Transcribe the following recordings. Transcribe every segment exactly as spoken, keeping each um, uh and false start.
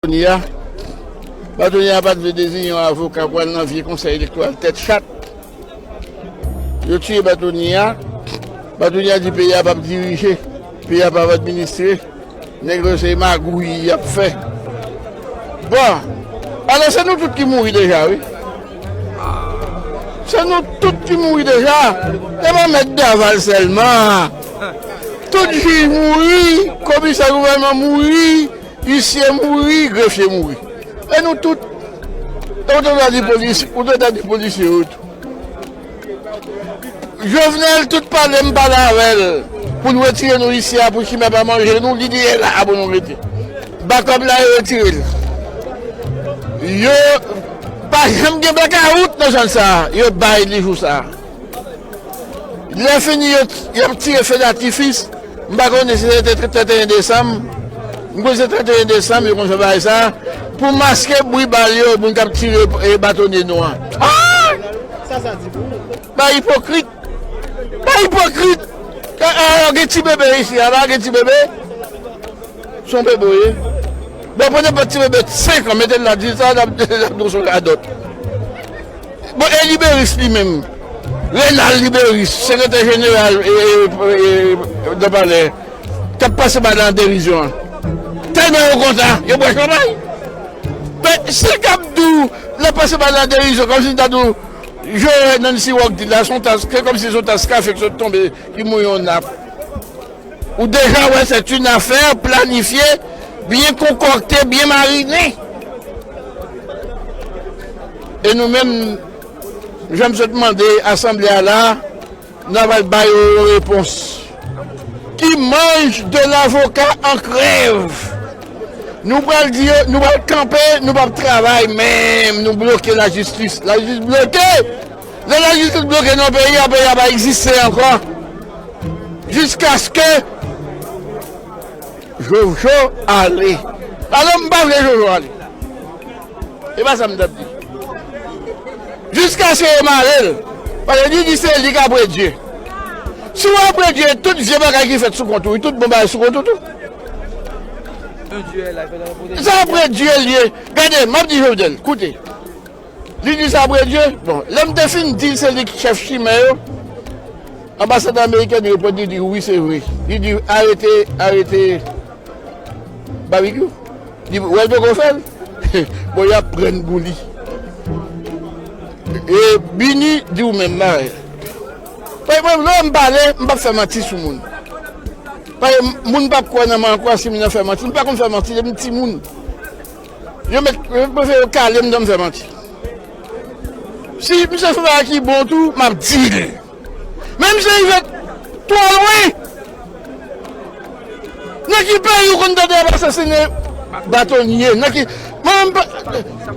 Batonye a, Batonye a pa t vle deziyen yon avoka pou al nan vye konsèy elektoral tèt chat. Yo tiye Batonye a. Batonye a di peyi a p ap dirije, peyi a p ap administre. Nèg yo se magouy y ap fè. Bon, alò se nou tout ki mouri deja, wi. Se nou tout ki mouri deja. E pa mèt Daval sèlman. Tout jij mouri, komisè gouvènman mouri, isye mouri, grefye mouri. E nou tout. E ou te ta di polis, ou te ta di polisye yo tou. Jovenel, tout pale m pale avè l pou l retire nou isi a, pou chimè pa manje nou, li di e la a pou nou rete. Bakòp la, yo retire l. Yo pa janm gen blakawout nan zòn sa a, yo bay li jou sa a. Lè fini, yo, y ap tire fe datifis. M pa konnen si se te trannteyen desanm. M kwè se trannteyen desanm, yo konn fè bagay sa a. Pou maske bri bal yo, moun k ap tire, e, Batonye nou an. Ah! Ba ipokrit. Ba ipokrit. Ka, a, gen ti bebe isi a, la, gen ti bebe. Se yon bebe, wi. Bon, pran nenpòt ti bebe senk an, mete l la, di sa, l ap, l ap di w se yon radòt. Bon, e Liberis li menm. Renald Liberis, sekretè jeneral, e, e, e, e, de palè, k ap pase ba nan derizyon an. Tèlman yo kontan, yo bwè chanpay. Men, se k ap di w, l ap pase ba nan derizyon, kòmsi m ta di w, Joe Nancy Wogdi la, se yon tas, se kòmsi se yon tas kafe k sot tonbe, ki mouye yon nap. Ou deja wè, c'est une affaire planifiée, bien concoctée, bien marinée. E nou menm, jan m sot mande asanble a la, n a pral ba yo yon repons. Qui mange de l'avocat en crève. Nou pral di yo, nou pral kanpe, nou p ap travay menm, nou bloke lajistis. Lajistis bloke. Lè lajistis bloke nan peyi a, peyi a pa egziste ankò. Jiskaske Jojo ale. Alò, m pa vle Jojo ale. E pa sa m t ap di. Jiskaske yo mare l. Paske li di se li k ap predye. Si w ap predye, tout vye bagay ki fèt sou kont ou, tout bon bagay sou kont ou tou. Sa predye l ye. Gade, m ap di Jovenel, koute. Li di sa predye. Bon, lè m te fin di l se li k chèf chimè yo, anbasadè ameriken reponn li, di wi, se vre. Li di arete, arete Babikyou. Li wè l poko fè l. Bon, y ap pran pou li. E Bini di w menm bagay. Paske mwen, lè m pale, m p ap fè manti sou moun. Paske moun p ap kwè nan mwen ankò si m nan fè manti. M pa konn fè manti depi m timoun. Yo mèt, yo prefere yo kale m dan m fè manti. Si misye fè bagay ki bon tou, m ap di l. Men misye rive twò lwen. Nan ki peyi ou konn tande y ap asasinen Batonye? Nan ki, mwen menm pa,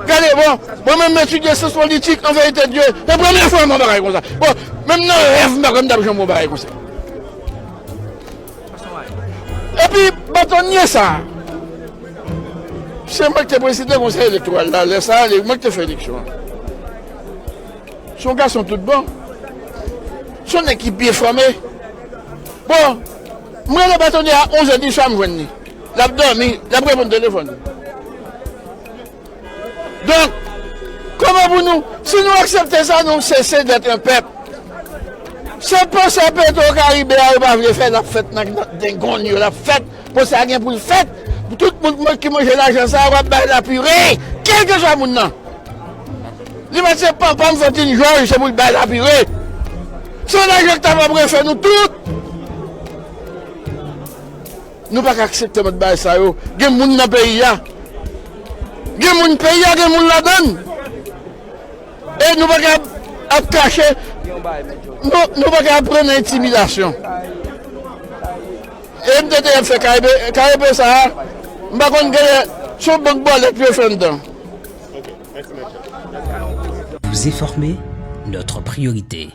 gade, bon, mwen menm m etidye syans politik, an verite Dye, se premye fwa m wè bagay konsa. Bon, menm nan rèv m pa kwè m t ap janm wè bagay konsa. Epi, Batonye sa, se mwen ki te prezidan konsèy elektoral la, lè sa a, mwen ki te fè eleksyon an. Se yon gason tout bon. Se yon nèg ki byen fòme. Bon, m rele Batonye a onz è di swa, m jwenn li. L ap dòmi, l ap reponn telefòn. Donk, kòman pou nou, si nou aksepte sa, nou sese d'être un peuple. Se pwosè Petro Caribe a yo pa vle fè, l ap fèt nan, nan dengonn yo, l ap fèt. Pwosè a gen pou l fèt. Tout moun ki manje lajan sa a, w ap bay lapire. Kèlkeswa moun nan. Li mèt se panpan m Fantine Jòj, se pou l bay lapire. Se yon lajan k ta pral refè nou tout. Nou pa ka aksepte mòd bagay sa yo. Gen moun nan peyi a. Gen moun peyi a, gen moun ladan l. E nou pa ka ap kache. Nou, nou pa ka ap pran nan entimidasyon. E m te te ap fè K E P, K E P sa a, m pa konn genyen, se yon bank bòlèt yo fè anndan. Vous informer, notre priorité.